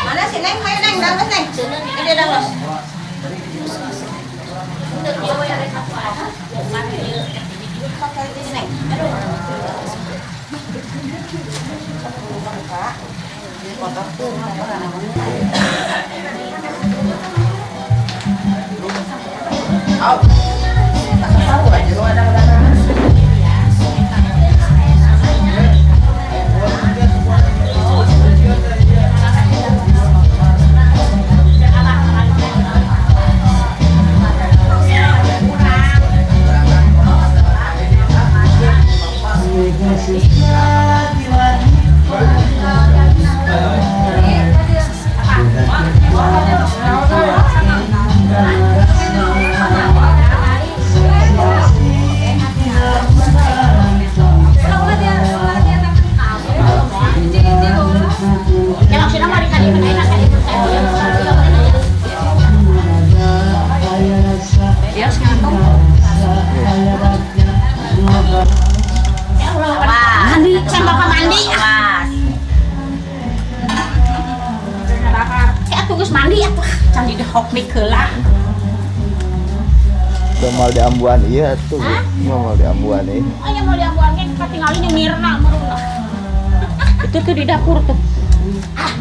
Mana si Neng? Ayo Neng, dah Neng. Ini dia dah los. Neng. Mal diambuan iya tuh, mau diambuan nih. Oh ya mau diambuan kan kita tinggalin yang Mirna meruna. Itu tuh di dapur tuh. Ah.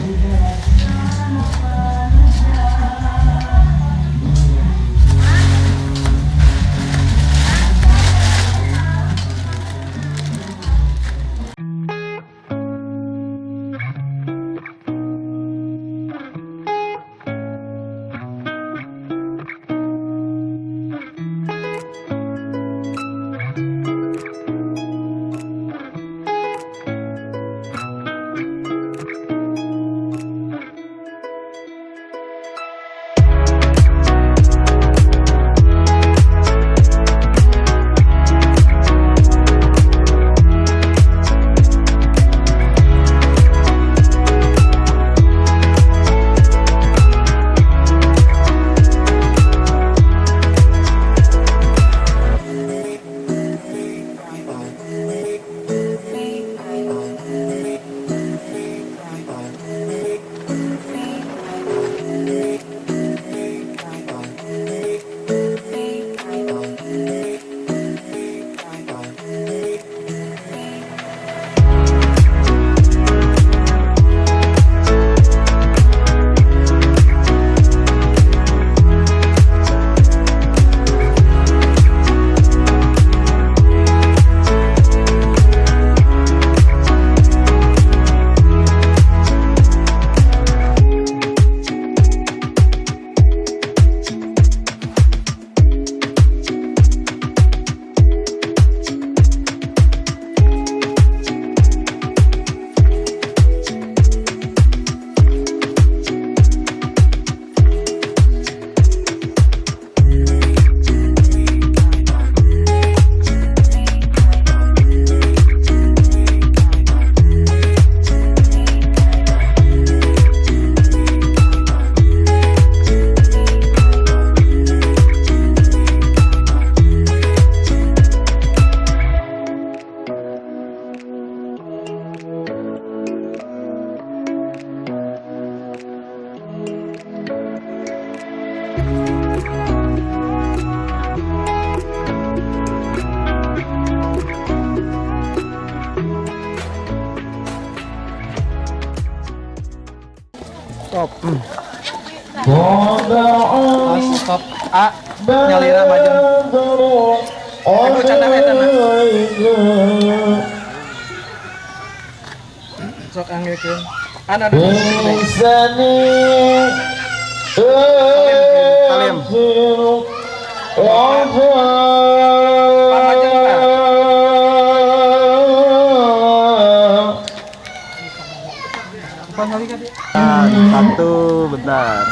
Stop. Stop. A nyalira majeng. Aku canda eta mah. Sok anggekeun. Anu anu. Salim. Pamajeng tah. Pangali ka dieu. Satu, bentar.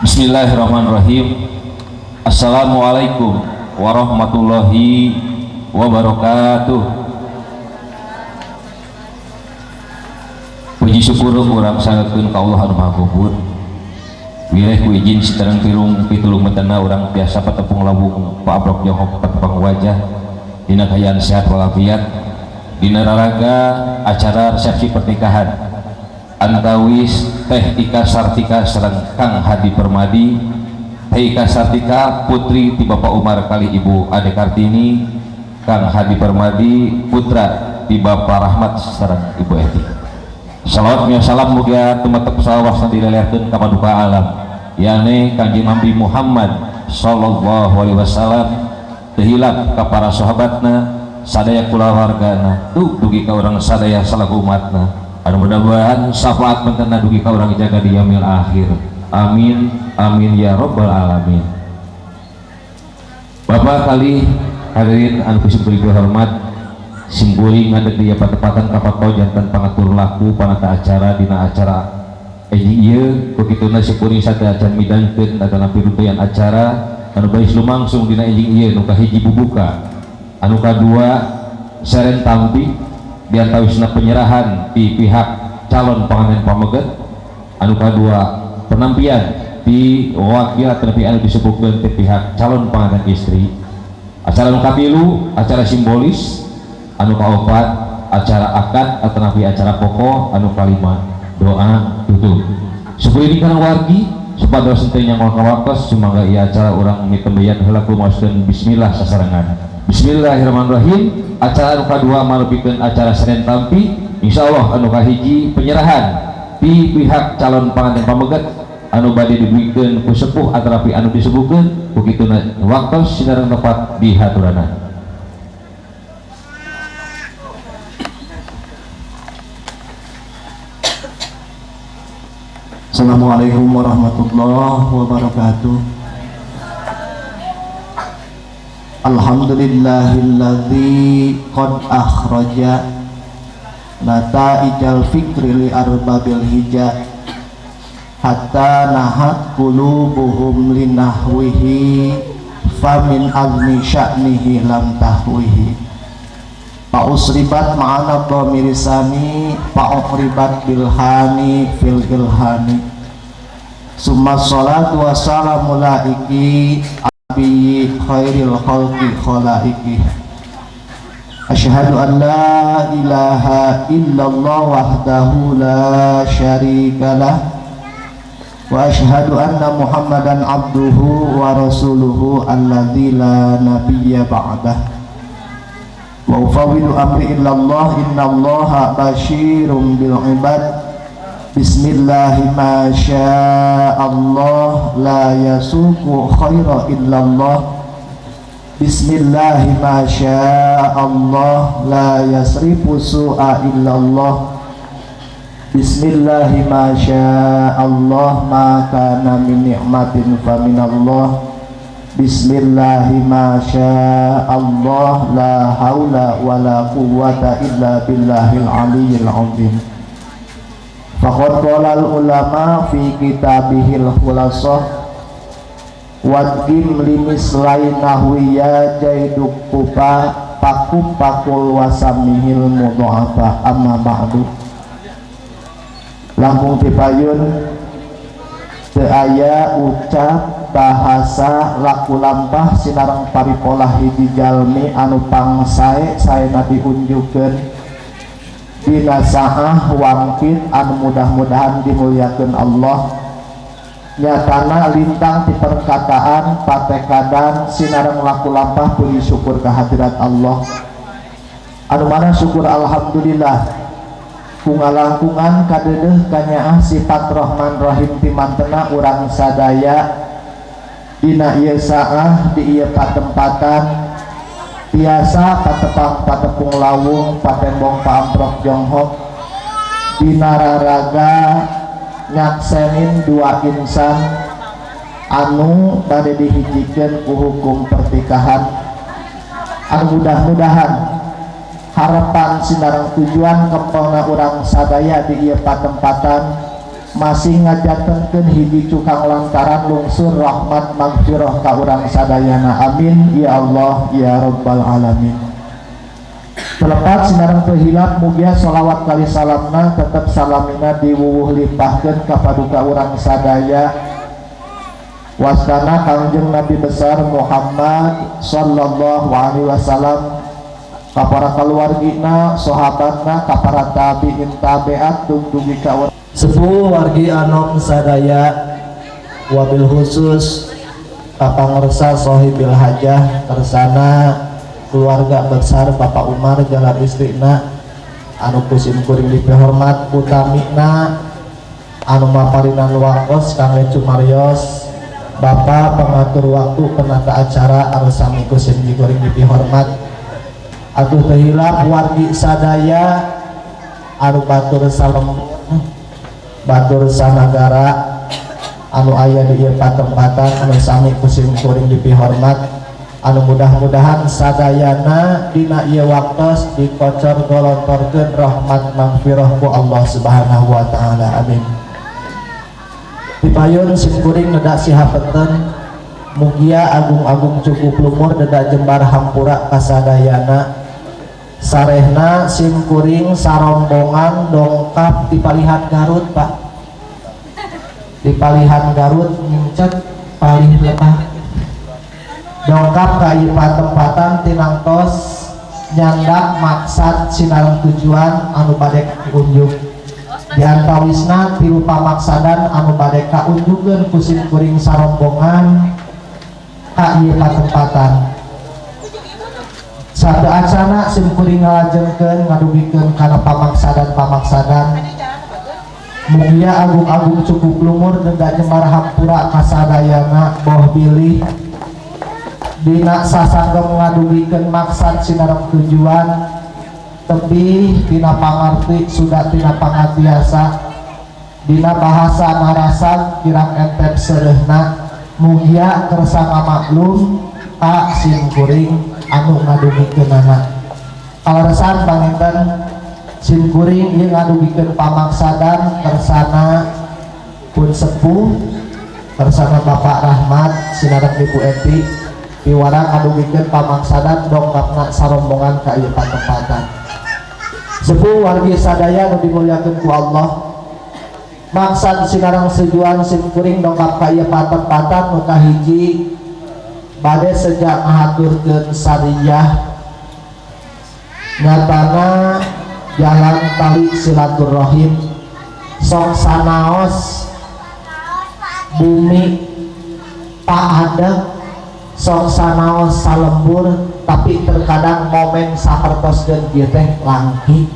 Bismillahirrahmanirrahim. Assalamualaikum warahmatullahi wabarakatuh. Puji syukur urang sangatkeun ka Allah anu Maha Gubur. Wireh ku izin sitareng pirung pitulung metena urang tiasa patepung lawung paabrok johok patepang wajah dina kaayaan sehat walafiat dina raraga acara resepsi pernikahan antawis Teh Ika Sartika sareng Kang Hadi Permadi. Teh Ika Sartika putri ti Bapak Umar kali Ibu Ade Kartini, Kang Hadi Permadi putra ti Bapak Rahmat sareng Ibu Eti. Salawat nya salam mugia tumetep salawasna dilelearkeun ka paduka alam yane Kangjeng Nabi Muhammad sallallahu alaihi wasallam teu hilap ka para sahabatna sadaya kulawargana dugi ka urang sadaya salaku umatna. Anu mudah-mudahan syafaat mentena dugi ka urang jaga di yaumil akhir. Amin amin ya rabbal alamin. Bapak kali hadirin anu kusim hormat, simkuring ngadeg di patepatan kapato jantan pangatur laku panata acara dina acara enjing ieu kukituna simkuring sadaya acan midangkeun atanapi runtuyan acara anu bais lumangsung dina enjing ieu nu kahiji bubuka, anu kadua seren tampi diantawisna penyerahan di pihak calon pengantin pameget, anu kadua penampian di wakil atanapi anu disebutkeun di pihak calon pengantin istri, acara anu katilu acara simbolis, anu kaopat acara akad atanapi acara pokok, anu kalima doa tutup. Syukur ini karena wargi supados henteu nyangol ka waktos sumangga ieu acara urang mitembeyan heula kumaoskeun bismillah sasarengan. Bismillahirrahmanirrahim. Acara anu kadua malebikeun acara seren tampi, insyaallah anu kahiji penyerahan di pihak calon pengantin pameget anu bade dibikeun ku sepuh atanapi anu disebutkeun ku kituna waktos sinareng tepat di haturana. Assalamualaikum warahmatullahi wabarakatuh. Alhamdulillahilladzi qad akhraja nataijal fikri li arbabil hija hatta nahat qulubuhum linahwihi famin azmi sya'nihi lam tahwihi. Fa'usribat ma'ana dhamiri sani fa'ukhribat bilhani fil ilhami. Summa salatu wassalamu laiki abi khairil khalqi khalaiki. Asyhadu an la ilaha illallah wahdahu la syarikalah wa asyhadu anna Muhammadan abduhu wa rasuluhu alladzi la nabiyya ba'dah. Wa ufawwidu amri illallah innallaha basyirum bil ibad. Bismillahi ma sya'allah la yasuku khaira illallah. Bismillahi ma sya'allah la yasrifu su'a illallah. Bismillahi ma sya'allah ma kana min ni'matin fa minallah. Bismillahi ma sya'allah la haula wa la quwwata illa billahil aliyyil azim. Faqad qala al ulama fi kitabihil khulasah wadgim limislai nahwiya jaiduk kupa pakum pakul wasamihil mudha'afa. Amma ba'du. Langkung tipayun teu aya ucap bahasa laku lampah sinareng paripolah hiji jalmi anu pangsae saena diunjukkeun dina saah wangkit anu mudah-mudahan dimuliakeun Allah. Nyatana lintang ti perkataan patekadan sinareng laku lampah puji syukur kehadirat Allah. Anu mana syukur alhamdulillah kungalangkungan kadeudeih kanyaah sifat Rahman Rahim timantena urang sadaya dina ieu saah di ieu patempatan tiasa patepang patepung lawung patembong paamprok jonghok dina raraga nyaksenin dua insan anu bade dihijikeun ku hukum pertikahan. Anu mudah-mudahan harapan sinareng tujuan kempelna urang sadaya di ieu patempatan masih ngajatenkeun hiji cukang lantaran lungsur rahmat magfirah ka urang sadayana. Amin ya Allah ya rabbal alamin. Telepat sinareng teu hilap mugia sholawat kali salamna tetep salamina diwuwuh limpahkeun ka paduka urang sadaya wastana Kangjeng Nabi besar Muhammad sallallahu alaihi wasallam ka para keluargina, sahabatna, ka para tabi'in tabi'at dugdugi ka urang sepuh wargi anom sadaya wabil khusus kapangersa sohibil hajah kersana keluarga besar Bapak Umar jalan istrina anu kusim kuring dipihormat utamina anu maparinan wakos kangge cumarios Bapak pengatur waktu penata acara anu sami kusim kuring dipihormat. Atuh teu hilap wargi sadaya anu batur salam batur sanagara anu aya di ieu patempatan anu sami kusim kuring dipihormat anu mudah-mudahan sadayana dina ieu waktos dikocor golontorkeun rahmat magfirah ku Allah Subhanahu wa taala. Amin. Dipayun sim kuring nedak sihapeten mugia agung-agung cukup lumur dedak jembar hampura kasadayana. Sarehna sim kuring sarombongan dongkap di palihan Garut Pak. Di palihan Garut ngincet palih lemah dongkap ka ieu patempatan tinangtos nyandak maksad sinareng tujuan anu bade kaunjuk. Di antawisna tilu pamaksadan anu bade kaunjukkeun ku sim kuring sarombongan ka ieu patempatan. Satu acana sim kuring ngalajengkeun ngadugikeun kana pamaksadan-pamaksadan mugia agung-agung cukup lumur denda jembar hampura kasadayana boh bilih dina sasanggem ngadugikeun maksad sinareng tujuan tebih tina pangarti sudah tina pangatiasa dina bahasa narasag kirang entep seureuhna mugia kersa ngamaklum ka sim kuring anu ngadugikeunana. Kaleresan panginten sim kuring ieu ngadugikeun pamaksadan kersana pun sepuh kersana Bapak Rahmat sinareng Ibu Eti Piwarang ngadugikeun pamaksadan dongkapna sarombongan ka ieu patempatan. Sepuh wargi sadaya nu dimuliakeun ku Allah, maksad sinareng sejuan simkuring dongkap ka ieu patempatan nu kahiji bade sejak ngahaturkeun sariyah, nyatana jalan tali silaturahim sok sanaos bumi Pak Adek, sok sanaos salembur, tapi terkadang momen sapertoskeun kieu teh langki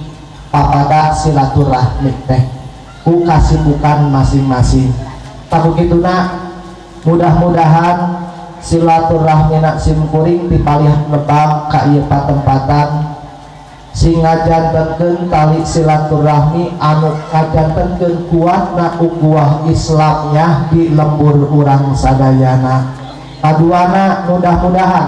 papada silaturahmi teh ku kasibukan masing-masing. Ku kituna mudah-mudahan silaturahmi simkuring di palih lebang ka ieu patempatan sing ngajantenkeun tali silaturahmi anu ngajantenkeun kuatna ukhuwah Islamnya di lembur urang sadayana. Kaduana, mudah-mudahan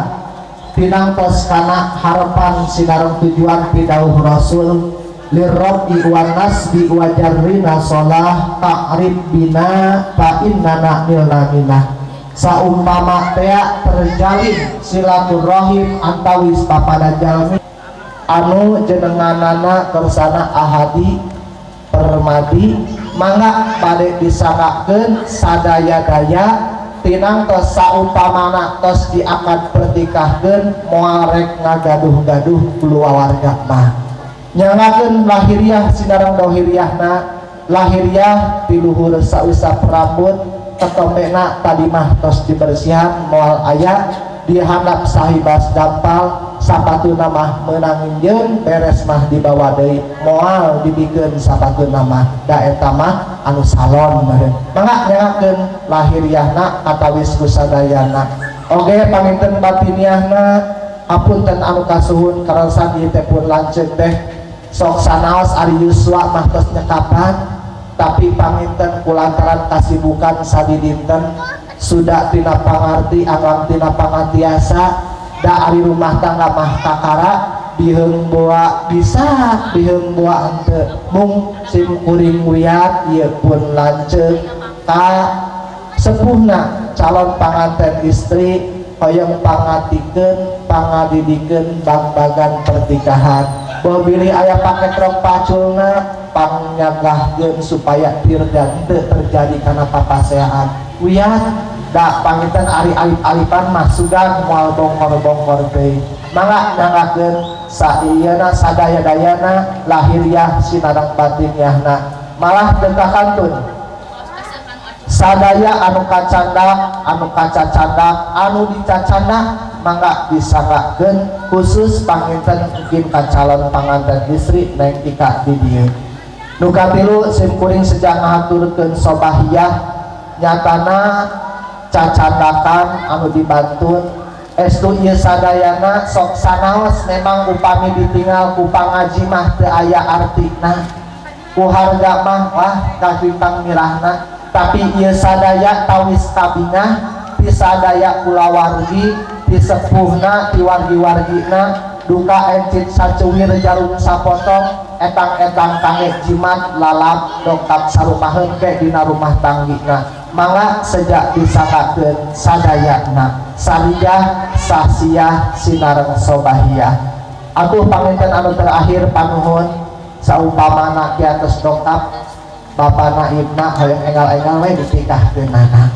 tinangtos kana harapan sinareng tujuan pidauh Rasul lirrobi wan nasbi wa jarrina sholah ta'rib bina fa innana nilna minah. Saumpama tea terjalin silaturahim antawis papada jalmi anu jenenganana kersana Ahadi Permadi, mangga bade disanggakeun sadaya-daya tinangtos saumpamana tos diakad pertikahkeun moal rek ngagaduh-gaduh keluarga mah. Nyangakeun lahiriah sinareng dohiriahna, lahiriah ti luhur sausap rambut ketombena tadi mah tos dibersihan moal aya di handap sahibas dampal, sapatuna mah meunang nginjeun beres mah dibawa deui moal dibikeun sapatuna mah, da eta mah anu salon meureun. Mangga nyangakeun lahiriahna katawis ku sadayana. Oge panginten batiniahna, hapunten anu kasuhun karasan ieu teh pun lanceuk teh sok sanaos ari yuswa mah tos nyekapan, tapi panginten kulantaran kasibukan sadidinten sudah tina pangarti anglang tina pangatiasa, da ari rumah tangga mah kakara biheung boa bisa biheung boa henteu. Mung sim kuring wiat ieu pun lanceuk ka sepuhna calon panganten istri hoyong pangatikeun pangadidikeun bag-bagan pernikahan, bilih aya paket rok paculna pangyagahkeun supaya tirda teu terjadi kana papaseaan. Wiat da panginten ari alif-alifan mah sugan moal bongkor-bongkor deui. Mangga nyanggakeun saieuna sadaya-dayana lahiriah sinareng batiniahna. Malah teu kakantun sadaya anu kacandak, anu kacacandak, anu dicacandak mangga disanggakeun, khusus panginten mungkin ka calon panganten istri Neng Ika di dieu. Nu katilu, simkuring sejak ngahaturkeun sobahiyah, nyatana cacandakan anu dibantun estu ieu sadayana sok sanaos memang upami ditinggal ku pangaji mah teu aya artina, ku harga mah wah kapimpang mirahna, tapi ieu sadaya tawis kabingah ti sadaya kulawargi, ti sepuhna, ti wargi-wargina, duka encit sacuwir jarum sapotong etang-etang kangge jimat lalap dongkap sarumaheun ke dina rumah tanggina. Mangga sejak disanggakeun sadayana sariyah sahsiah sinareng sobahiyah. Atuh panginten anu terakhir, panuhun saumpamana kiatos dongkap bapana ibna hoyong enggal-enggal we ditikahkeunana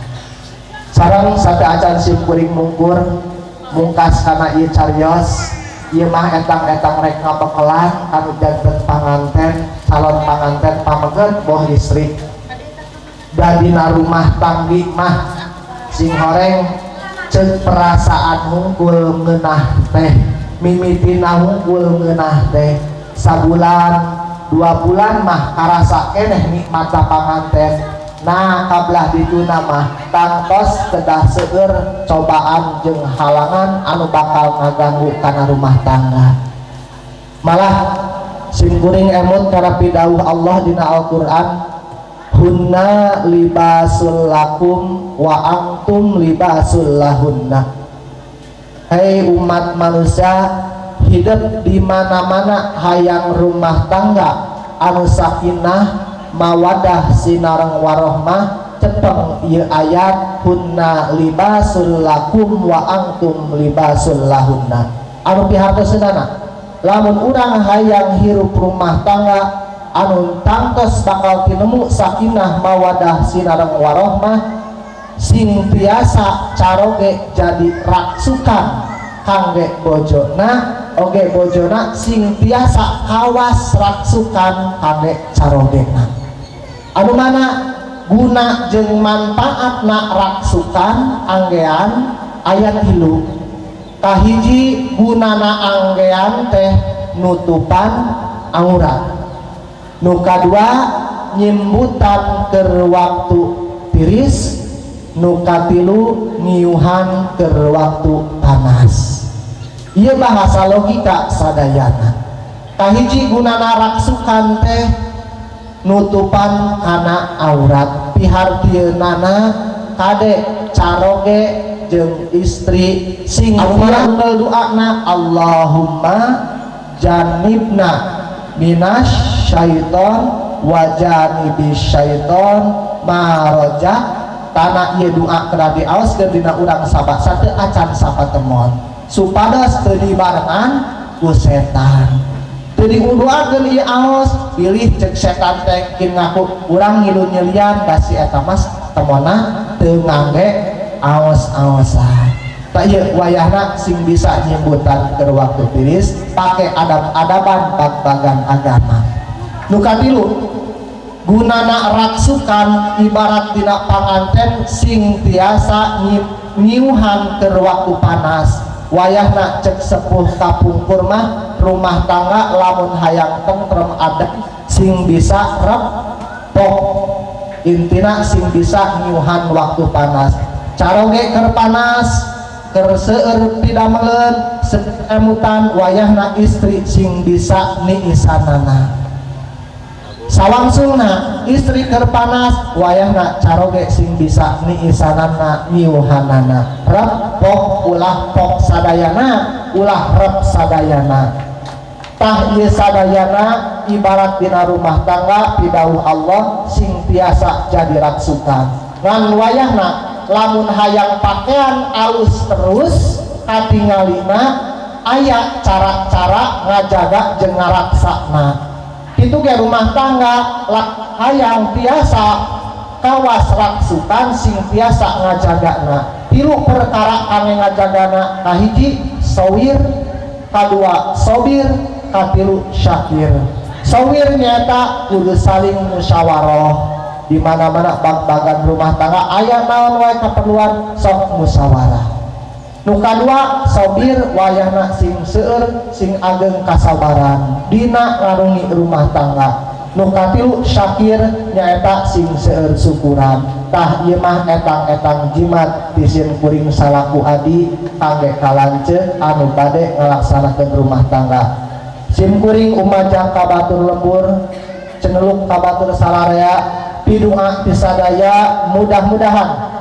sareng sateuacan simkuring mungkur mungkas kana ieu carios ieu mah etang-etang rek ngabekelan anu janten panganten, calon panganten pameget boh istri. Da dina rumah tanggi mah sing horeng ceuk perasaan hungkul ngeunah teh, mimitina hungkul ngeunah teh sabulan 2 bulan mah karasa keneh nikmat panganten. Nah, kabelah dituna mah tangtos kedah seueur cobaan jeung halangan anu bakal ngaganggu kana rumah tangga. Malah simkuring emut kana pidawuh Allah dina Al-Qur'an, hunna libasul lakum wa antum libasul lahunna. Hei umat manusia, hidup di mana-mana hayang rumah tangga anu sakinah mawadah sinareng warohmah. cepeng ieu ayat hunna libasul lakum wa antum libasul lahunna. Anu pihartoseunana lamun urang hayang hirup rumah tangga anu tangtos bakal tinemu sakinah mawadah sinareng warohmah, sing tiasa caroge jadi raksukan kangge bojona, oge bojona sing tiasa kawas raksukan kangge carogena. Anu mana guna jeung manfaatna raksukan anggean aya tilu. Kahiji gunana anggean teh nutupan aurat, nu kadua nyimbutan keur waktu tiris, nu katilu ngiuhan keur waktu panas. Ieu bahasa logika sadayana. Kahiji gunana raksukan teh nutupan kana aurat, pihartieunana kade caroge jeung istri sing unggal doana Allahumma janibna minas syaiton wa janibis syaiton maroja tanah. Ieu doa kedah diaoskeun dina urang sabasa teu acan sapatemon supados teu dibarengan ku setan. Teu diuduakeun ieu aos bilih cek setan teh kin ngaku urang ngilu nyelian da si eta mas temona teu ngangge aos-aosan. Tak ieu wayahna sing bisa nyimbutan keur waktu tiris pake adab-adaban bag-bagan agama. Nu katilu gunana raksukan ibarat dina panganten sing tiasa nyiuhan keur waktu panas. Wayahna cek sepuh kapungkur mah rumah tangga lamun hayang tentrem ada sing bisa repok, intina sing bisa nyiuhan waktu panas. Caroge keur panas keur seueur pidameleun seemutan, wayahna istri sing bisa niisanana. Sawangsulna istri keur panas wayahna caroge sing bisa niisanana nyiuhanana. Repok ulah pok sadayana, ulah rep sadayana. Tah ieu sadayana ibarat dina rumah tangga pidawuh Allah sing tiasa jadi raksukan. Ngan wayahna lamun hayang pakaian alus terus katingalina aya cara-cara ngajaga jeung ngaraksana. Kitu ge rumah tangga hayang tiasa kawas raksukan sing tiasa ngajagana. Tilu perkara kangge ngajagana: kahiji sawir, kadua sobir, katilu syakir. Sawir nyata kudu saling musyawarah. Di mana-mana bag-bagan rumah tangga aya naon wae keperluan sok musyawarah. Nu kadua sobir, wayahna sing seueur sing ageng kasabaran dina ngarungi rumah tangga. Nu katilu syakir, nyaeta sing seueur syukuran. Tah ieu mah etang-etang jimat ti sim kuring salaku adi kangge kalanceuk anu bade ngalaksanakeun rumah tangga. Sim kuring umajang ka batur lembur, ceneluk ka batur salarea, pidua ti sadaya mudah-mudahan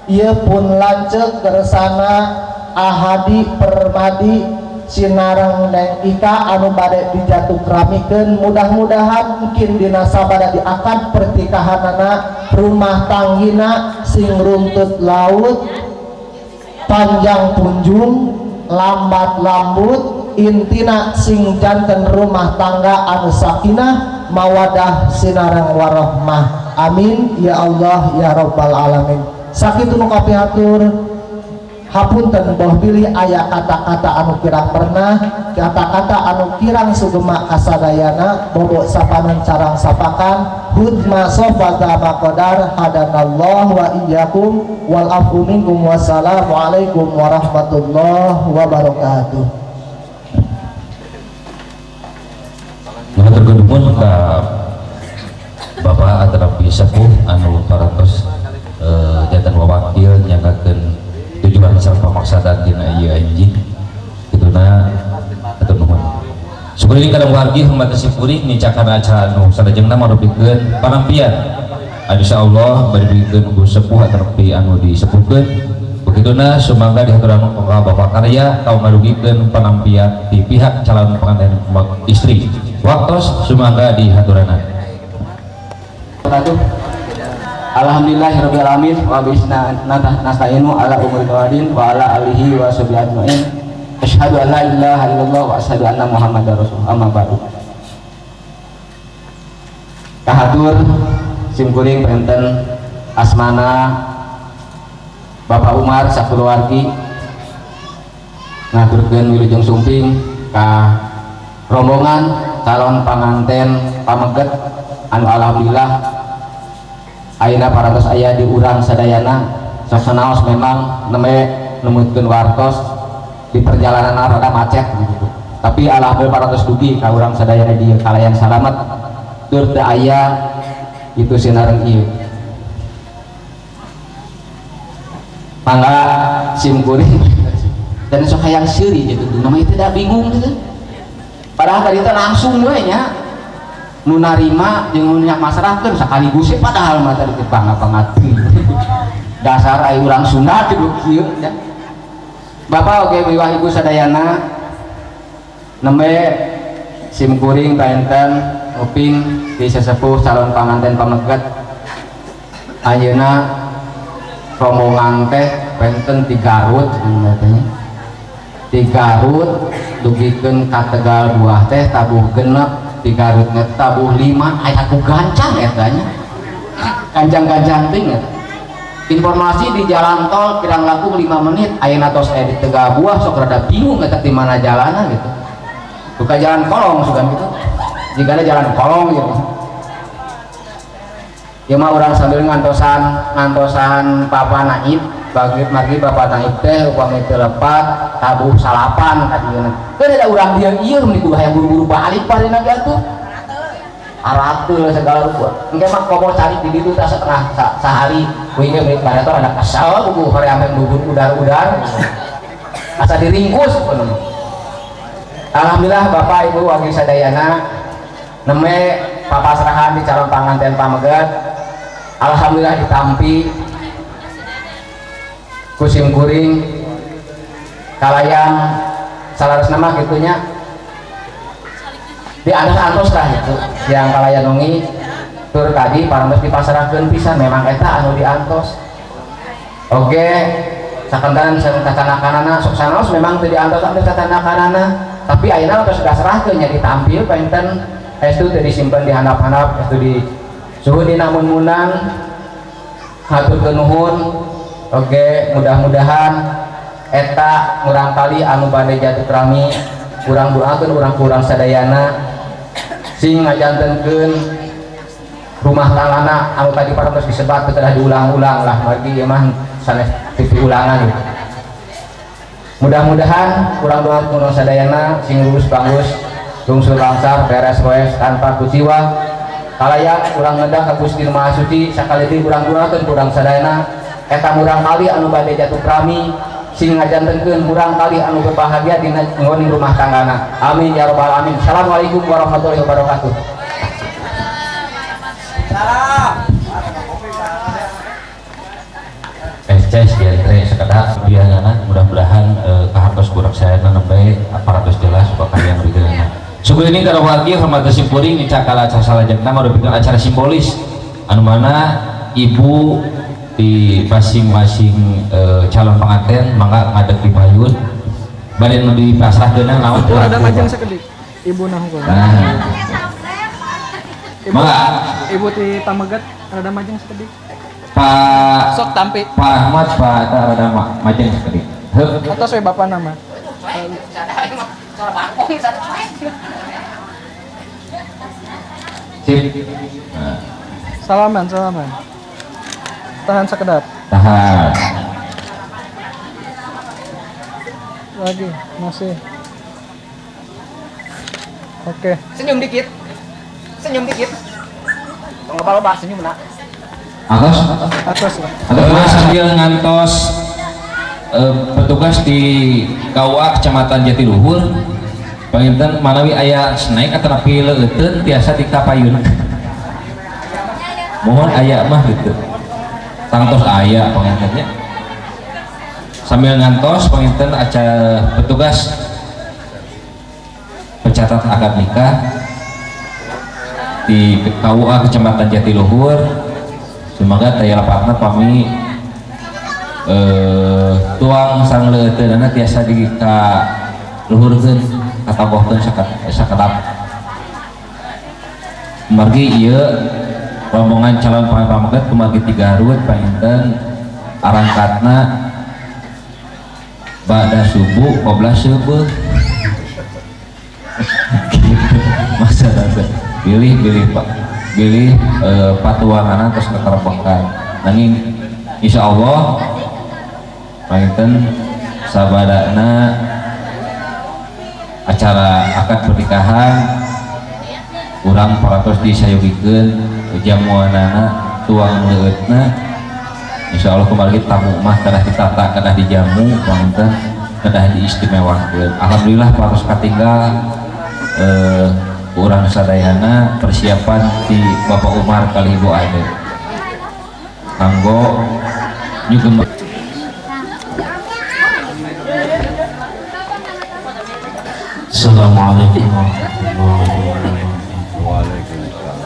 ieu pun lanceuk kersana Ahadi Permadi sinareng Neng Ika anu bade dijatuhramikeun, mudah-mudahan mungkin dina sabada diakad pertikahanana rumah tanggina sing runtut laut panjang punjung lambat lambut, intina sing janten rumah tangga anu sakinah mawadah sinareng warohmah. Amin ya Allah ya rabbal alamin. Sakitu nu kapihatur, hapunten boh bilih aya kata-kata anu kirang pernah, kata-kata anu kirang sugema kasadayana. Bobo sapanan carang sapakan hudma sofata maqadar hadanallah wa iyyakum wal afu minkum. Wassalamualaikum warahmatullahi wabarakatuh. Ngaturkeun nuhun ka Bapak Atrapi Sepuh anu parantos janten wawakil nyanggakeun tujuan sareng pamaksadan dina ieu anjing kituna. Hatur nuhun. Syukur ini kadang wargi hormat simkuring nincakan acara anu salajengna marupikeun panampian anu insyaallah bade dibikeun ku sepuh atanapi anu disepuhkeun. Begituna sumangga dihaturan ka Bapak Karya kaum ngadugikeun panampian di pihak calon pengantin istri. Waktos sumangga dihaturanan. Aduh. Alhamdulillahirabbil alamin wa bisna nasta'inu ala umuri tawadin wa ala alihi wa sahbihi ajmain. Asyhadu an la ilaha illallah wa asyhadu anna Muhammadar rasulullah, amma ba'du. Kahatur simkuring penten asmana Bapak Umar sakuluargi ngaturkeun wilujeng sumping ka rombongan calon panganten pameget anu alhamdulillah ayeuna parantos aya di urang sadayana. Sok sanaos memang nembe numutkeun wartos di perjalanan rada macet gitu, tapi alhamdulillah parantos dugi ka urang sadayana di kalayan salamet tur teu aya itu sinareng ieu. Mangga simkuring dan sok hayang seuri gitu namanya tidak bingung gitu, padahal tadi teh langsung we nya nu narima jeung nu nyak masrahkeun sekaligus we, padahal mah tadi teh bangga-bangga dasar ai urang Sunda teh kieu nya. Bapak oge wiwah ibu sadayana nembe simkuring paenten nguping di sesepuh calon panganten pameget ayeuna rombongan teh penten di Garut katanya. Di Garut dugikeun ka Tegal Buah teh tabuh 6, di Garut teh tabuh 5, aya ku gancang eta nya. Gancang-gancang ting eta. Informasi di jalan tol kirang langkung 5 menit ayeuna tos aya di Tegal Buah sok rada bingung eta di mana jalanna gitu. Buka jalan kolong sugan gitu. Jigana jalan kolong gitu. Ya mah urang sambil ngantosan Papa Naib, bagi margi Bapak Naib teh upami teu lepat tabuh salapan ka dieuna. Keun ada urang dieu ieu meni kudu hayang buru-buru balik parina ge atuh. Arateul segala rupa. Engke mah komo cari di ditu tah setengah sehari. Kuing ge menit bareto rada kesel buku hoream bubur udar-udar. Asa diringkus pun. Alhamdulillah Bapak Ibu wagi sadayana nembe papasrahan di calon panganten pameget. Alhamdulillah ditampi ku simkuring kalayan salaresna mah kitunya di antos-antos lah gitu yang kalayan nongi tur tadi parantos dipasrahkeun pisan memang eta anu diantos. Oke, sakentan sareng tatanakanana sok sanaos memang teu diantos-antos tatanakanana, tapi ayeuna tos diserahkeun nya ditampil panten estu teu disimpen di handap-handap estu di suhu dina mun-munan hatur nuhun. Oke, mudah-mudahan eta murangkali anu bade jatuh rami urang doakeun urang-urang sadayana sing ngajantenkeun rumah tanggana anu tadi parantos disebat teu kedah diulang-ulang lah margi ieu mah sanes TV ulangan gitu. Mudah-mudahan urang doakeun urang sadayana sing lurus bangus lungsur langsar beres roes tanpa kuciwa kalayan urang ngedah ka Gusti Maha Suci sakali deui urang doakeun urang sadayana eta murangkali anu bade jatuh rami sing ngajantenkeun murangkali anu berbahagia dina nggoning rumah tanggana. Amin ya rabbal alamin. Assalamualaikum warahmatullahi wabarakatuh. Salam. SC genre sekedar biasana mudah-mudahan kahartos kurang sayana nembe aparatus jelas bakal yang rigana. Syukur ini kalau lagi hormat simpuring di cakala salajengna merupakan acara simbolis anu mana ibu di masing-masing calon pengantin mangga ngadeg di payun bade nu dipasrahkeun naon Ada majang sakedik ibu nah hukum. Nah. Ibu, mangga ibu di pameget rada majang sakedik. Pak sok tampi Pak Ahmad Pak eta rada majang sakedik. Heup. Atos we bapak nama. Sip. Nah. Salaman, salaman. Tahan sekedap. Tahan. Lagi, masih. Oke. Senyum dikit. Senyum dikit. Tong loba-loba senyum nak. Atos? Atos lah. Atos sambil ngantos petugas di KUA Kecamatan Jatiluhur panginten manawi aya snack atanapi leuteun tiasa di kapayun. Mohon aya mah gitu. Tangtos aya pangintennya. Sambil ngantos panginten acara petugas pencatatan akad nikah di KUA Kecamatan Jatiluhur Semoga taya lepatna pami tuang sangleuteunana tiasa di ka luhurkeun katambohkeun sakedap. Kumargi ieu rombongan calon panganten pameget kumargi ti Garut panginten arangkatna ba'da subuh qobla subuh. Masa tante pilih Pak, pilih patuanganan terus keterbokan. Nanging insya Allah panginten sabadana acara akad pernikahan urang paratos disayogikeun jamuanana tuang leueutna. Insya Allah kembali tamu mah kedah ditata, kedah dijamu panginten kedah diistimewakeun. Alhamdulillah paros katinggal urang sadayana persiapan di Bapak Umar kali Ibu Ade kanggo nyugem. Assalamualaikum warahmatullahi wabarakatuh. Waalaikumsalam.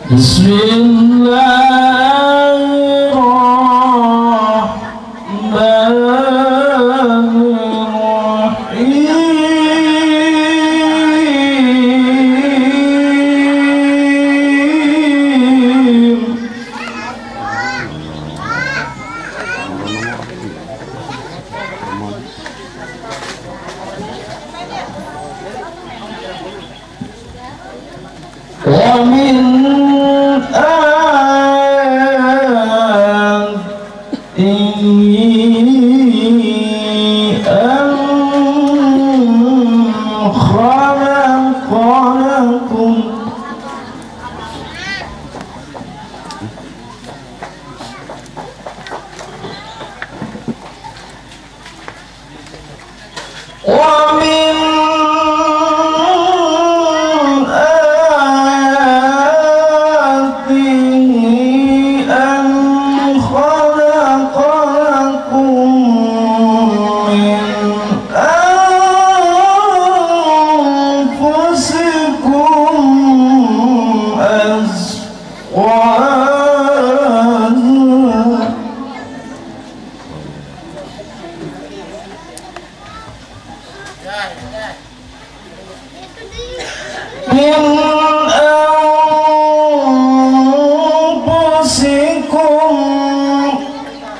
Bismillahirrahmanirrahim. Wa min ayatihi an khalaqa lakum wa min ayatihi an khalaqa lakum min anfusikum azwajan min anfusikum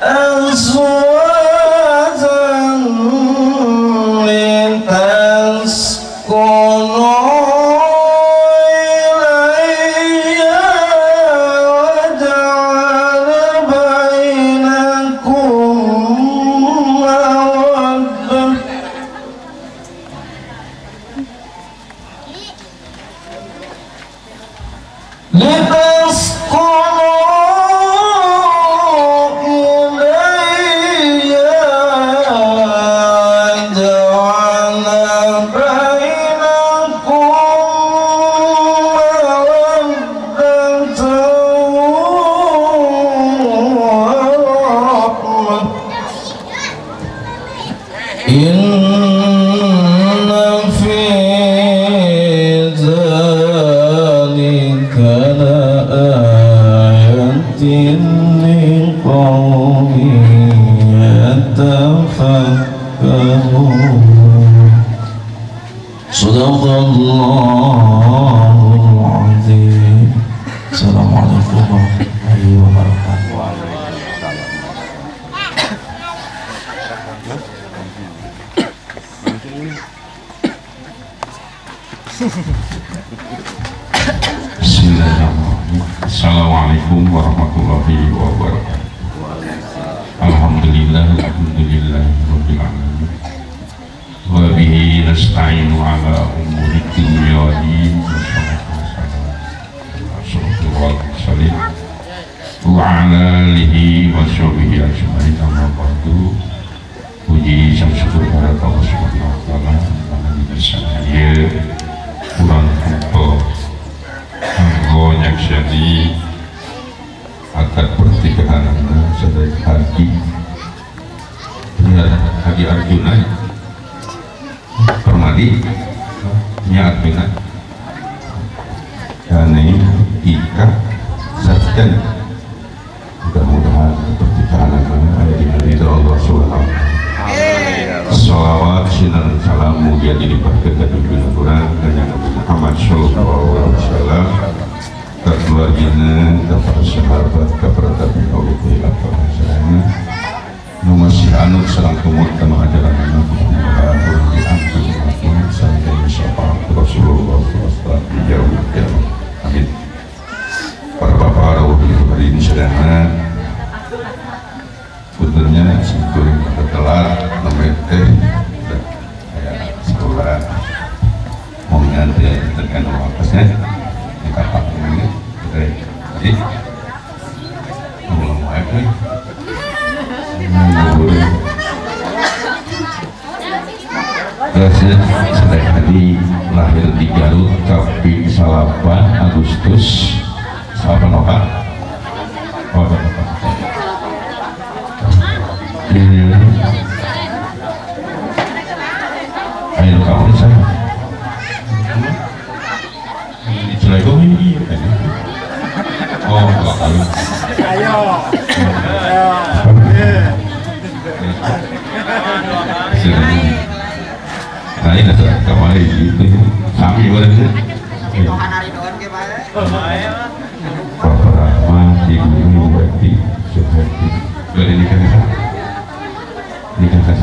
azwajan litaskunu ilayha wa ja'ala bainakum mawaddah. Litaskunu ilayha wa ja'ala bainakum mawaddatan wa rahmah. Inna fi dzalika laayatin liqaumin yatafakkarun. Shadaqallahul azim. Assalamualaikum warahmatullahi wabarakatuh. Waalaikumsalam. Bismillahirrahmanirrahim. Assalamualaikum warahmatullahi wabarakatuh. Alhamdulillah, alhamdulillahirabbil alamin. Wa bihi nasta'inu ala umuri dunya wa din. Wassalatu wassalamu wa ala alihi wa sahbihi ajmain. Amma ba'du. Puji dan syukur kepada Allah Subhanahu wa taala karena bisa hadir Seni akad pernikahan saudara Hadi Hadi Arjuna Permadi Nya Arjuna Kane Ika Satyan. Mudah-mudahan pernikahan ada di ridho Allah Subhanahu wa taala. Sholawat sinar salam mugia dilimpahkan ke junjungan urang kanjeng Nabi Muhammad sallallahu alaihi wasallam, ka keluargina, ka para sahabat, ka para tabi'in oge nu masih anut sareng tumut kana ajaran Nabi mudah-mudahan diangkat sampai syafaat Rasulullah sallallahu alaihi wasallam. Amin. Para bapak rawuh di hari ini sadayana puternya simkuring telat nomor teh kayak sekolah mau nganti tekan wakasnya di kapak ini jadi ulang wae terus saya tadi lahir di Garut kaping 8 Agustus 84. Oh, ayo kamu saya Assalamualaikum. Oh, ayo. Nah, ini kemarin gitu. Sami boleh sih. Bapak Rahmat, Ibu Ibu Suherti. Boleh nikah kan? Nikah kan?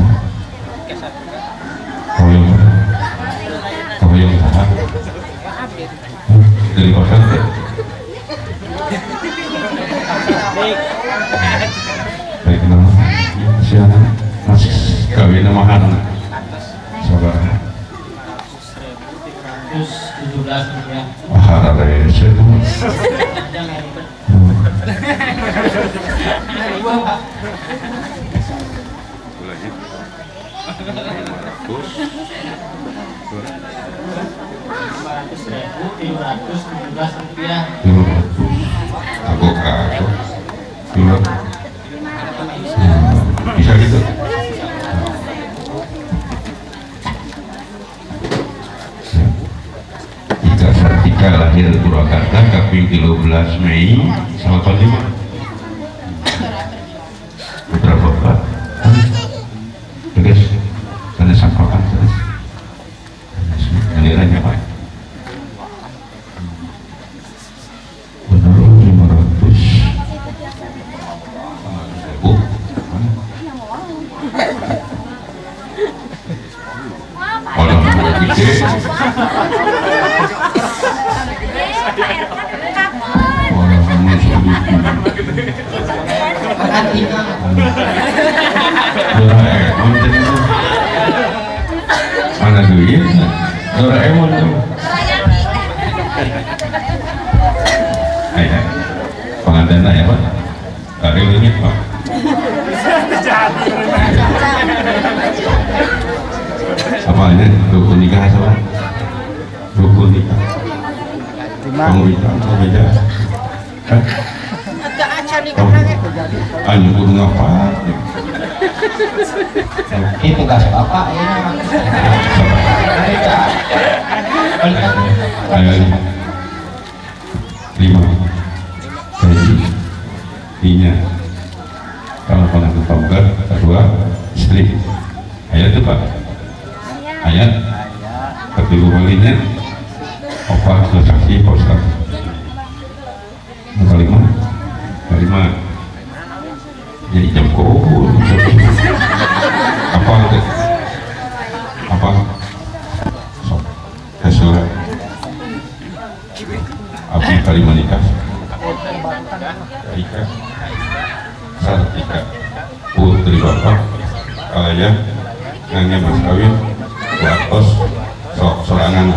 Hoyong, hoyong saha? Dari hotel teh. Baik nama, siapa? Masih kawin nama anak. Sabar. 117 rupiah. Ah, rese tuh. Bulannya 500.317 rupiah. Aku aku. Bisa gitu. Ika Sartika lahir Purwakarta kaping 13 Mei 85. Putra bapak. Terus sana sampakan terus. Alirannya Pak. Benar 500. Bu. Orang gede. Mana duit? Doraemon tuh. Ayah, pengantin ayah pak. Tadi ini pak. Apa ini? Rukun nikah sama? Rukun nikah. Kamu nikah, kamu beda. Ayo kudu ngapa? Ini tugas bapak ya. Ayo 5 gaji inya kalau pengantin pamungkas kedua istri ayat itu pak ayat ketiga kalinya opat dua saksi pak ustad kelima kelima jadi jam kubur apa itu apa sok hasil abdi kali menikah Ika Sartika putri bapak ayah nangnya mas kawin watos sok sorangan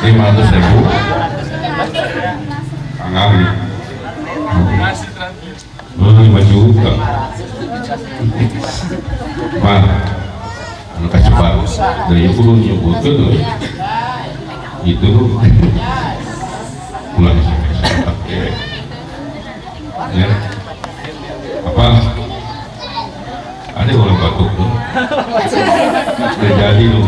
500.000 tanggal 5 juta. Mah anu kacoba deui kudu nyebutkeun euy. Itu ulah sampai ya. Apa? Ada orang batuk tuh. Udah jadi lu.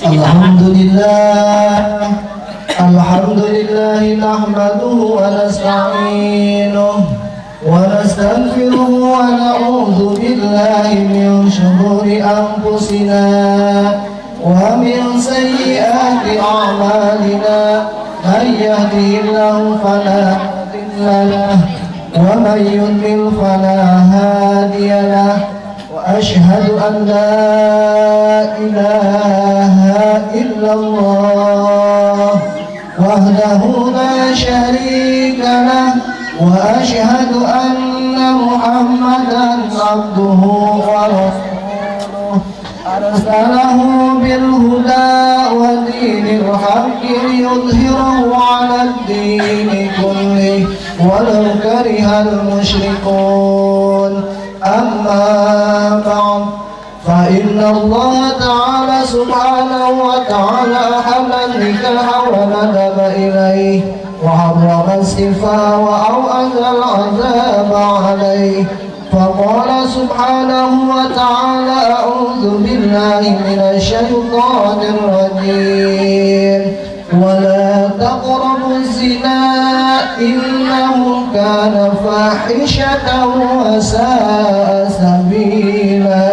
Alhamdulillah, alhamdulillah nahmaduhu wa nasta'inuhu wa nastaghfiruhu wa na'udzu billahi min syururi anfusina wa min sayyiati a'malina. Man yahdihillahu fala mudilla lahu wa man yudlil fala hadiya lahu. Wa ashhadu an la ilaha illallah wahdahu la syarika lah wa ashhadu anna Muhammadan abduhu wa rasuluh. Arsalahu bil huda wa dinil haqqi liyudhhirahu 'ala ad-dini kullihi walau karihal musyrikun. Amma ba'd, fa inna Allah ta'ala subhanahu wa ta'ala ahalla an-nikaha wa nadaba ilaihi wa harrama as-sifaha wa aw'adha al-'adzaba 'alaihi. فقال سبحانه وتعالى: أعوذ بالله من الشيطان الرجيم، ولا تقربوا الزنا إنه كان فاحشة وساء سبيلا.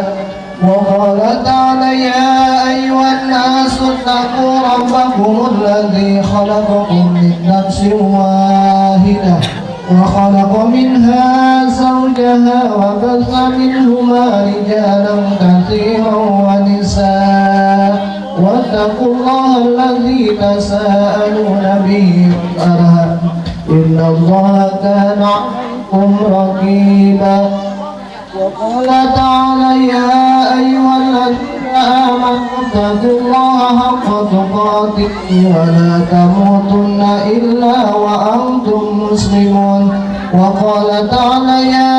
وقال تعالى: يا أيها الناس اتقوا ربكم الذي خلقكم من نفس واحدة وخلق منها زوجها وبث منهما رجالا كثيرا ونساء واتقوا الله الذي تساءلون به والأرحام إن الله كان عليكم رقيبا. وقال تعالى: يا أيها الذين آمنوا اتقوا الله حق تقاته ولا تموتن إلا وأنتم مسلمون. وقال تعالى: يا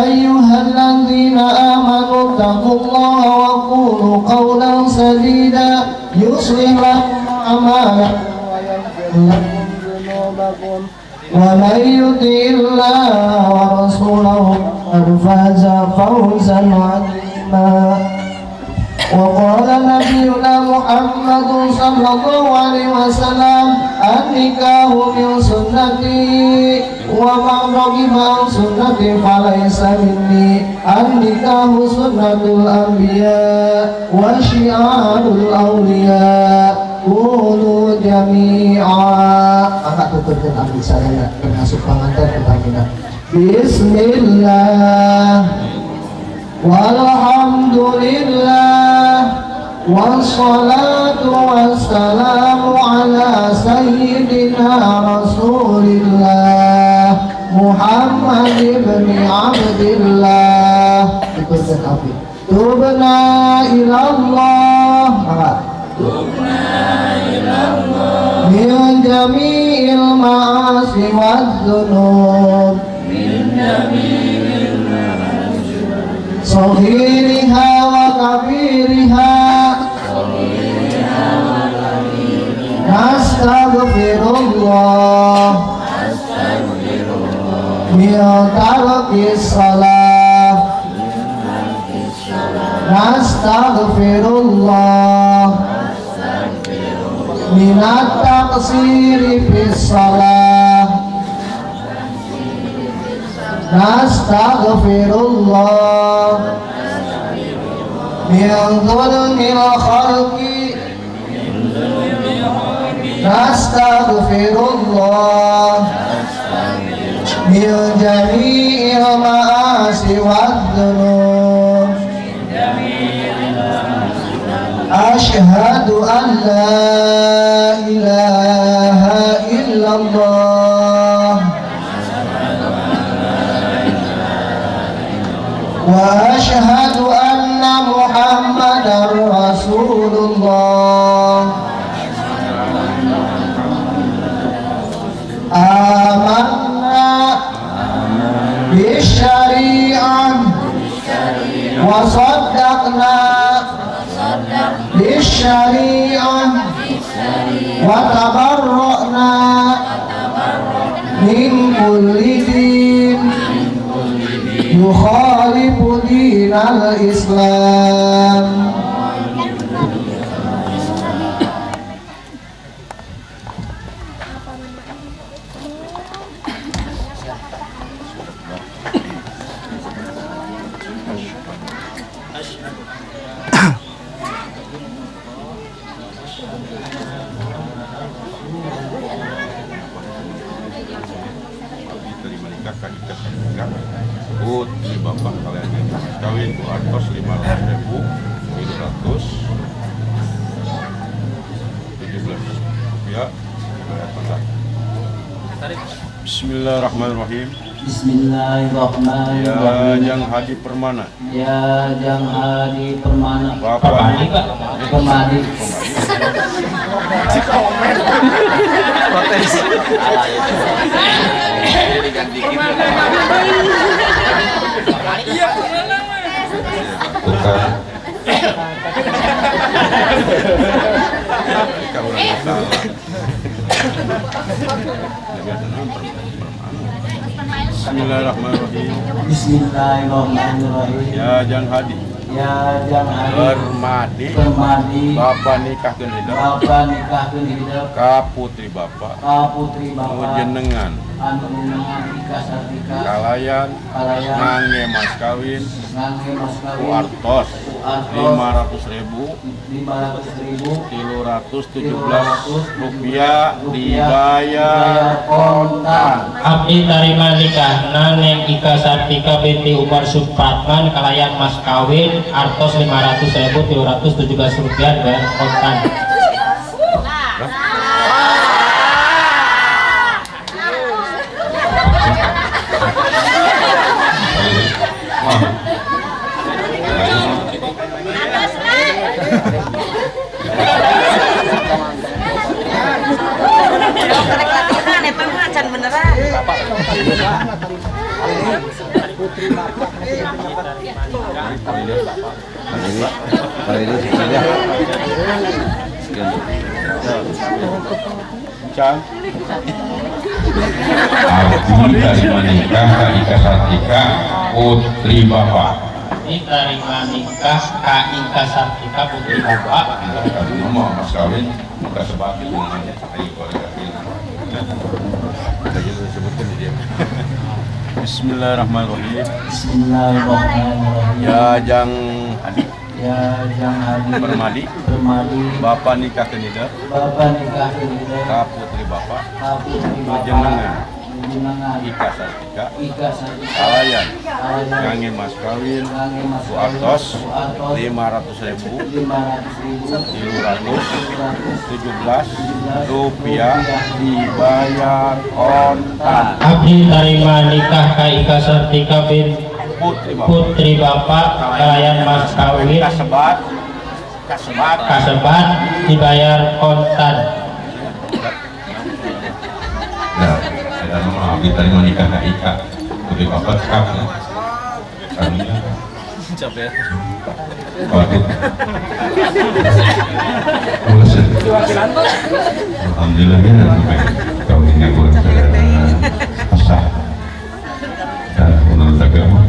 أيها الذين آمنوا اتقوا الله وقولوا قولا سديدا يصلح لكم أعمالكم ويغفر لكم ذنوبكم ومن يطع الله ورسوله فقد فاز فوزا عظيما. وقال نبينا محمد صلى الله عليه وسلم: النكاح من سنتي ومن رغب عن سنتي فليس مني. النكاح سنة الأنبياء وشعار الأولياء. قولوا جميعا. Angkat tuturkeun abdi sadaya termasuk panganten utamina. Bismillah walhamdulillah wassalatu wassalamu ala sayyidina rasulillah Muhammad ibn Abdillah. Tuturkeun abdi. Tubna ilallah. Tubna ilallah min jami'il ma'asi wad-dzunub min jami'il ma'asi saghiriha wa kabiriha nastaghfirullah min tarkis salah nastaghfirullah min at-taqsiri fis salah nastaghfirullah min dhulmil khalqi nastaghfirullah min jami'il ma'asi wad-dzunub. Asyhadu an la ilaha illallah wa asyhadu anna Muhammadar Rasulullah. syariah wa tabarra'na min kulli din yukhalifu dinal Islam. Putri bapak kalian kawin ku artos 500.317 rupiah. Bismillahirrahmanirrahim. Bismillahirrahmanirrahim. Ya Jang Hadi Permana. Ya Jang Hadi Permana. Bapak Permadi. Protes. Iya. Tukar. Kalau orang salah. Bismillahirrahmanirrahim. Bismillahirrahmanirrahim. Ya Jang Hadi. Ya Jang Hadi Permadi. Permadi. Bapak nikahkeun hidup. Bapak nikahkeun hidup. Ka putri bapak. Ka putri bapak. Jenengan. Anu jenengan Ika Sartika. Kalayan. Kalayan. Ngangge mas kawin. Ngangge mas kawin. Ku artos. 500.000. 500.000. 317 rupiah dibayar kontan. Abdi tarima nikahna Neng Ika Sartika binti Umar Supratman kalayan mas kawin artos 500.317 rupiah dibayar kontan. Kali ini sekian. Abdi tarima nikah ka Ika Sartika putri bapak. Abdi tarima nikah ka Ika Sartika putri bapak. Ngomong mas kawin muka sebab itu namanya ayo keluarga. Sebutkan di dia. Bismillahirrahmanirrahim. Bismillahirrahmanirrahim. Ya Jang Hadi. Ya Jang Hadi Permadi. Permadi. Bapak nikahkeun hidup. Bapak nikahkeun hidup. Ka putri bapak. Ka putri bapak. Jenengan. Jenengan Ika Sartika. Ika Sartika. Kalayan. Kalayan. Ngangge mas kawin. Ngangge mas ku kawin. artos Ku artos 500.000. 500.000. 317 rupiah dibayar kontan. Abdi tarima nikah ka Ika Sartika bin Putri bapak. Putri bapak kalayan mas kawin Kasebat. Kasebat. kasebat dibayar kontan. Nah, ada nama abdi tarima nikah ka Ika putri bapak cekap ya. Kaminya. Capek. Waduh. Alhamdulillah ya sampai kawinnya kurang sah dan menurut agama.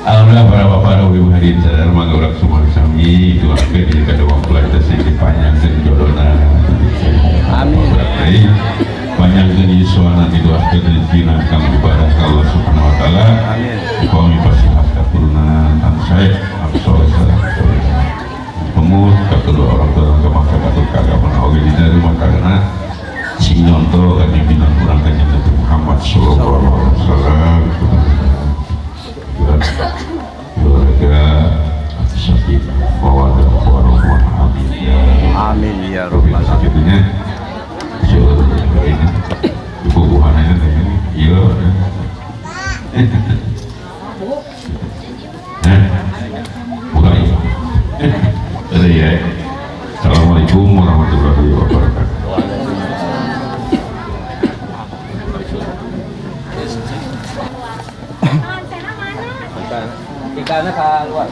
Alhamdulillah para bapak dan ibu hadirin sadar mangga urang semua sami doakeun ieu kada mempelai teh sing dipanjangkeun jodona. Amin. Panjangkeun yuswana didoakeun rezekina kang ibadah ka Allah Subhanahu wa taala. Amin. Upami pasihat katurunan anu sae anu soleh soleh. Pemut ka kedua orang tua ka masyarakat ka agama oge dina rumah tanggana sing nyonto ka pimpinan urang kanjeng Nabi Muhammad sallallahu alaihi wasallam. Keluarga sakit mawaddah warahmah. Amin ya. Amin ya rabbal alamin. Ibu buhannya ini iya. Bukan iya. Ya. Assalamualaikum warahmatullahi wabarakatuh. Dana keluar.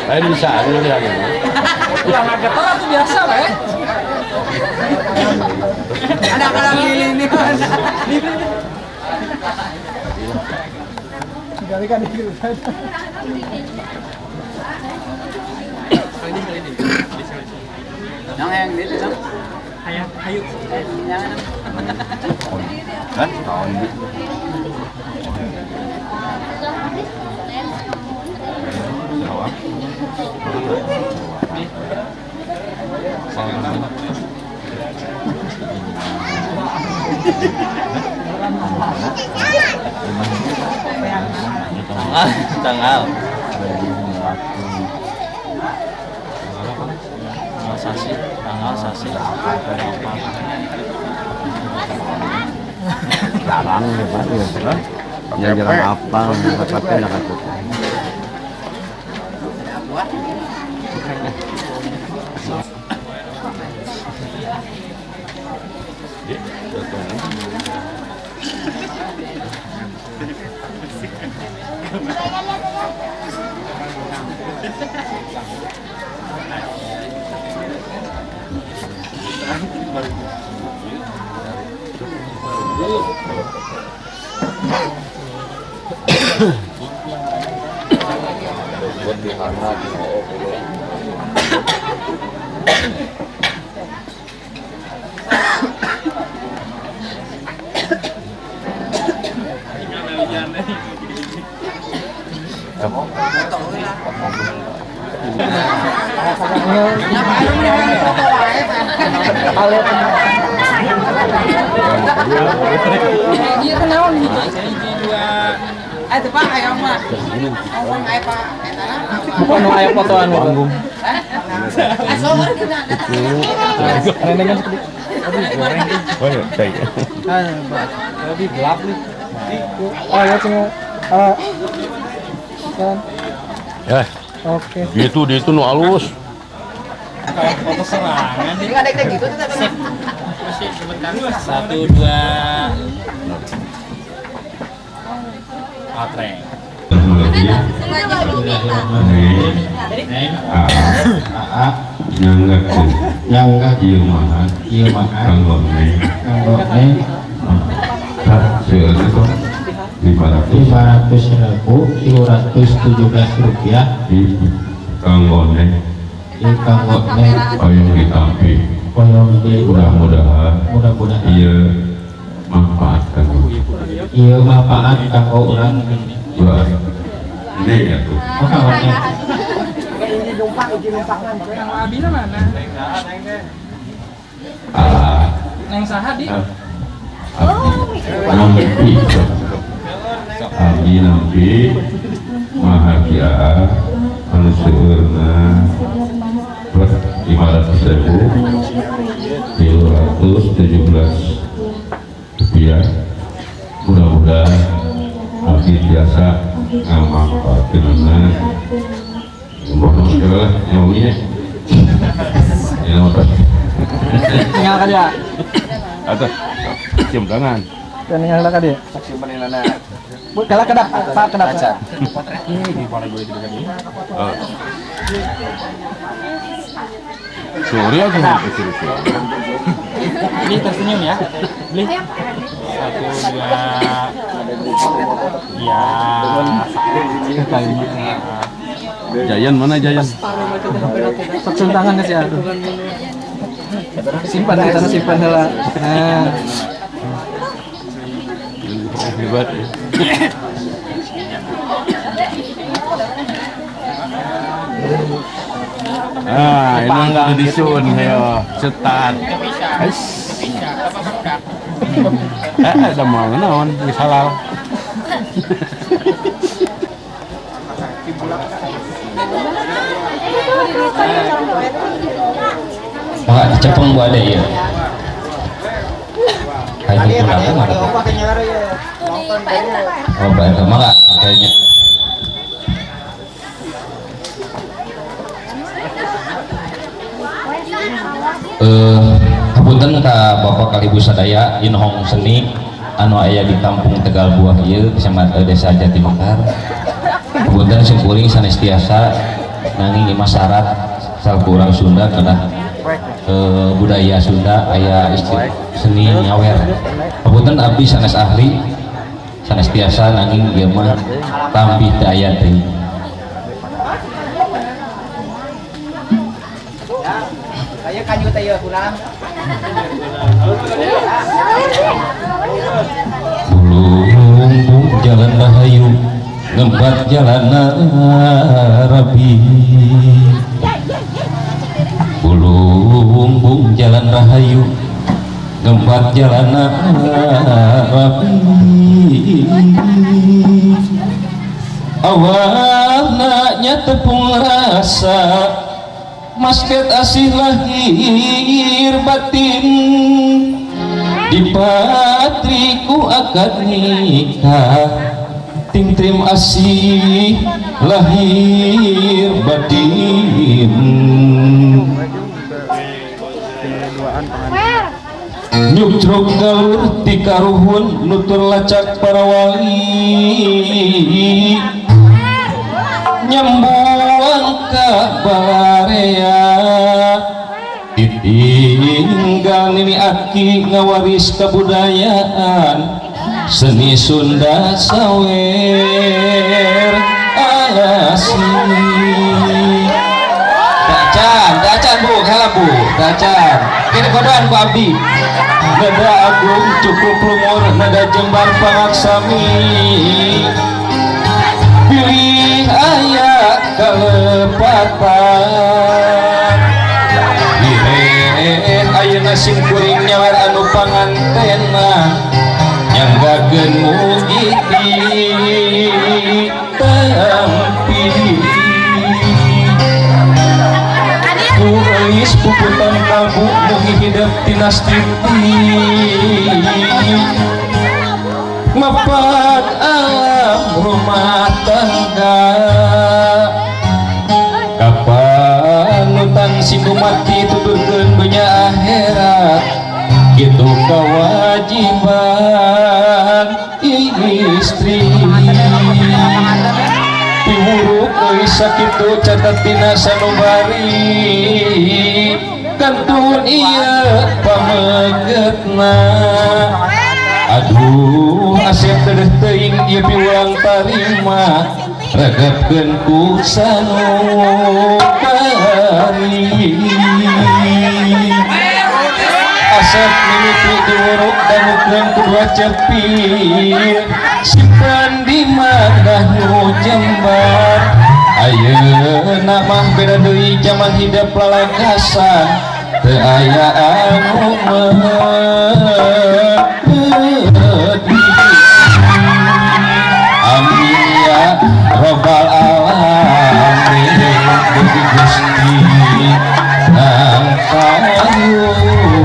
Lain bisa, ini lagi. Ulah ngageter atuh biasa we. Ada kalau ini Sekali kan gitu. Yang ini dong. Ayo, ayo. Kan tahun ini. Tanggal. Sasi, tanggal sasi. Jarang ya Pak. Ya jarang apa, pakai nak atuh. Buat dihangat, oh, Bukan aya fotoan waktu. Lebih gelap nih. Oh ya cuma. Ya. Oke. Gitu, dia itu nu alus. Kalau foto serangan. Ini ada kayak gitu tuh. 1 2 Patreng. Nyangga ieu mah kanggo neng 500.317 rupiah di kanggo neng hoyong ditampi mudah-mudahan ieu manfaat kanggo ieu manfaat kanggo urang ini ya tuh. Abina mana? Neng saha di? Nampi. Abdi nampi mahagia anu seueurna 500.317 rupiah. Mudah-mudahan abdi biasa ngamanfaatkeunana. Bodoh lah, nyawanya. Ini motor. Tinggal ka dia. Atau cium tangan. Tinggal ka dia. Saksi penilana. Kalah kedap, Pak kedap. Ini di mana gue tidak ini. Sorry aku. Ini tersenyum ya. Beli. Satu, dua. Ya. Jayan mana Jayan? Sok tangan sih aduh. Simpan kita simpan heula. Nah. Hebat ya. Ah, ini enggak disun, ayo, cetat. Ada mau naon, geus halal. Maka dicepeng bu ada ya. Kayak gitu mana? Oh, Pak RT, maka kayaknya. Hapunten ka Bapak kali Ibu sadaya inhong seni anu aya di Kampung Tegal Buah ieu Kecamatan Desa Jatimekar. Hapunten simkuring sanes tiasa nanging imah syarat salaku urang Sunda kedah budaya Sunda aya seni nyawer. Hapunten abdi sanes ahli sanes tiasa nanging ieu mah tampi teu aya deui. Bulung jalan rahayu ngembat jalan rabi. Bulung jalan rahayu ngembat jalan rabi. Awalna nya tepung rasa masket asih lahir batin di patriku akad nikah ting trim asih lahir batin. Nyukcruk galur ti karuhun nutur lacak para wali nyembuang ka balarea ditinggal nini aki ngawaris kebudayaan seni Sunda sawer alasi. Dacan, dacan bu, kalah bu, dacan. Kini kodoan ku abdi. Nada agung cukup lumur, nada jembar pangaksami. Pilih aya kalepatan. Direh ayeuna sim kuring nyawer anu pangantena nyanggakeun mugi ditampi. Tulis puputan kalbu mugi hidep tinas titi mapat alam rumah tangga kapanutan sindumati tuturkeun dunya akhirat kitu kewajiban istri. Piwuruk euy sakitu catat dina sanubari kantun ieu pamegetna. Aduh asep teuh teuing ieu piwulang tarima regepkeun ku sanubari. Asep mimiti diwuruk dangukeun ku dua cepir simpen di mana nu jembar. Ayeuna mah beda deui jaman hidep lalakasan teu aya anu meudi. Amin ya robbal alamin. Gusti Gusti nang payungan.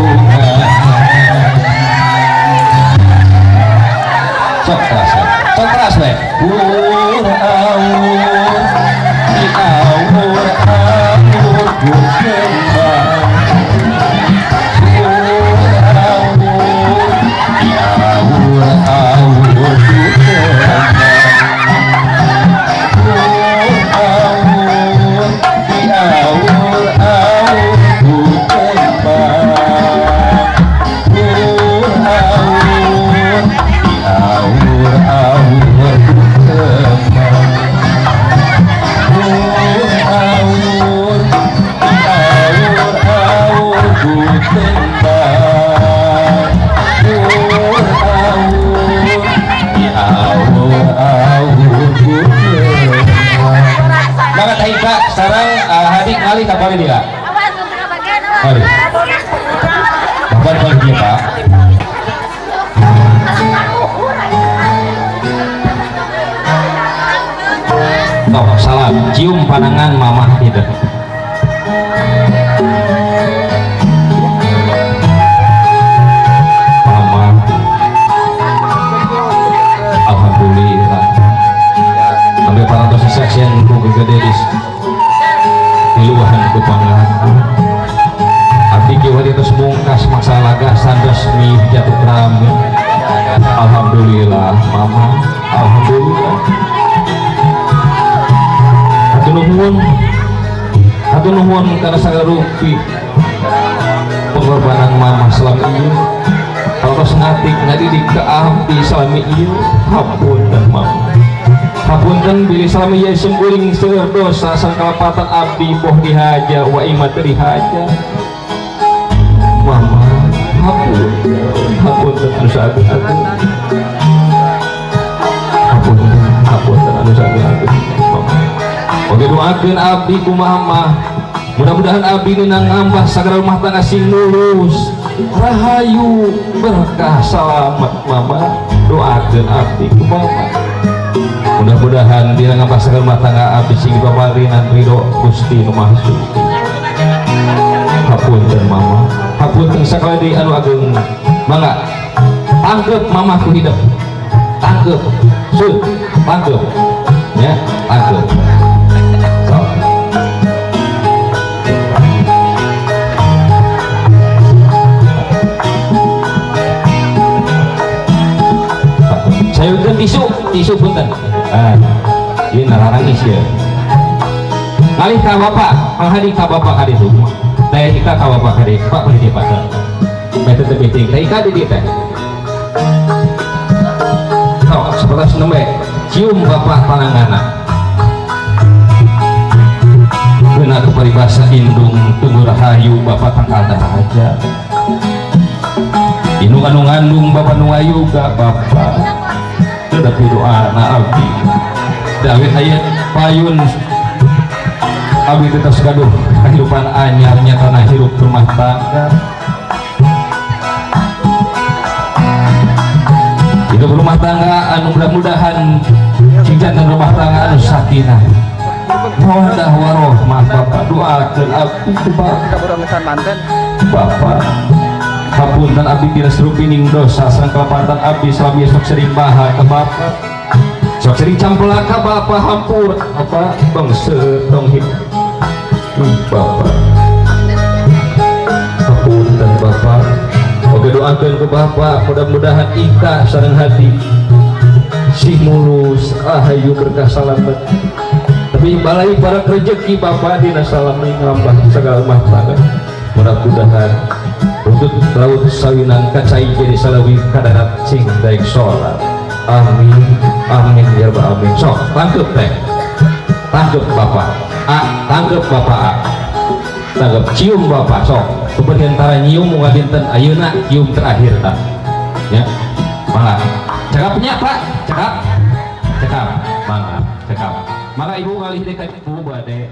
Sok keras, sok keras we. Ur aur di aur aur ku kembang. Ur aur di aur aur ku kembang. Ur aur di aur aur ku kembang. Ur aur Tembang awur di awur-awur. Maka teh Ika sareng Hadi ngalih ka bari dia. Mari. Bapak balik dia, Pak. Oh, salam, cium panangan mamah gitu. Mama, alhamdulillah. Sampai parantos saksian ku gede di luahan ku pangaku. Abdi kieu tos mungkas maksa laga santos mi jatuh rame. Alhamdulillah, mama, alhamdulillah. Hatur nuhun karena sagala rupi pengorbanan mama selama ieu. Parantos ngatik ngadidik ka abdi selama ieu, hapunten mama. Hapunten bilih selama ieu simkuring seueur dosa sareng kalepatan abdi boh dihaja wa imah teu dihaja. Mama, hapunten, hapunten anu sagung-agung. Hapunten, hapunten anu sagung-agung. Mama. Oke, doakeun abdi ku mama. Mudah-mudahan abdi nang ngambah sagala rumah tangga sing lulus, rahayu, berkah, selamat mama. Doakeun abdi ku mama. Mudah-mudahan dina ngambah sagala rumah tangga abdi sing dipamarinan ridho Gusti Nu Maha Suci. Hapunten mama, hapunten sakali deui anu ageung. Mangga tangkep mama ku hidup. Tangkep, sun, tangkep. Ya, tangkep. Sayurkeun tisu, tisu punten. Ah, ieu nararangis ya. Ngalih ka bapak, Kang Hadi ka bapak ka ditu. Teh Ika ka bapak ka ditu, Pak ka ditu Pak. Teh teu penting, teh Ika di dieu teh. Sok, sapertos nembe cium bapak pananganna. Geuna ku paribasa indung tunggu rahayu bapak tangkal daraja. Indung anu ngandung bapak nu ngayuga bapak. Tetapi doa na abdi dawet aya payun abdi tetap gaduh kehidupan anyar nyatana hirup rumah tangga. Hidup rumah tangga anu mudah-mudahan cing janten rumah tangga anu sakinah mawaddah warohmah. Bapak doakeun abdi ku bapak. Bapak hapunten abdi tina sarupining dosa sareng kalepatan abdi salami sok sering baha ka bapak, sok sering campelak ka bapak, hampura bapak bangsa tong hidup bapak. Hapunten bapak, oge doakeun ku bapak mudah-mudahan Ika sareng hati sing mulus ahayu berkah salamet tapi balai para rejeki bapak dina salami ngambah sagala rumah tangga. Mudah-mudahan untuk laut sawinan kacai jadi salawi kadarat sing daek sholat. Amin amin ya rabbal alamin. Sok tangkep teh, tangkep bapak a, tangkep bapak a, tangkep cium bapak sok. Kemudian antara nyium muga dinten ayeuna cium terakhir tah ya. Mangga cakapnya Pak, cakap, cakap, mangga cakap. Mangga ibu ngalih deui ka ibu bade.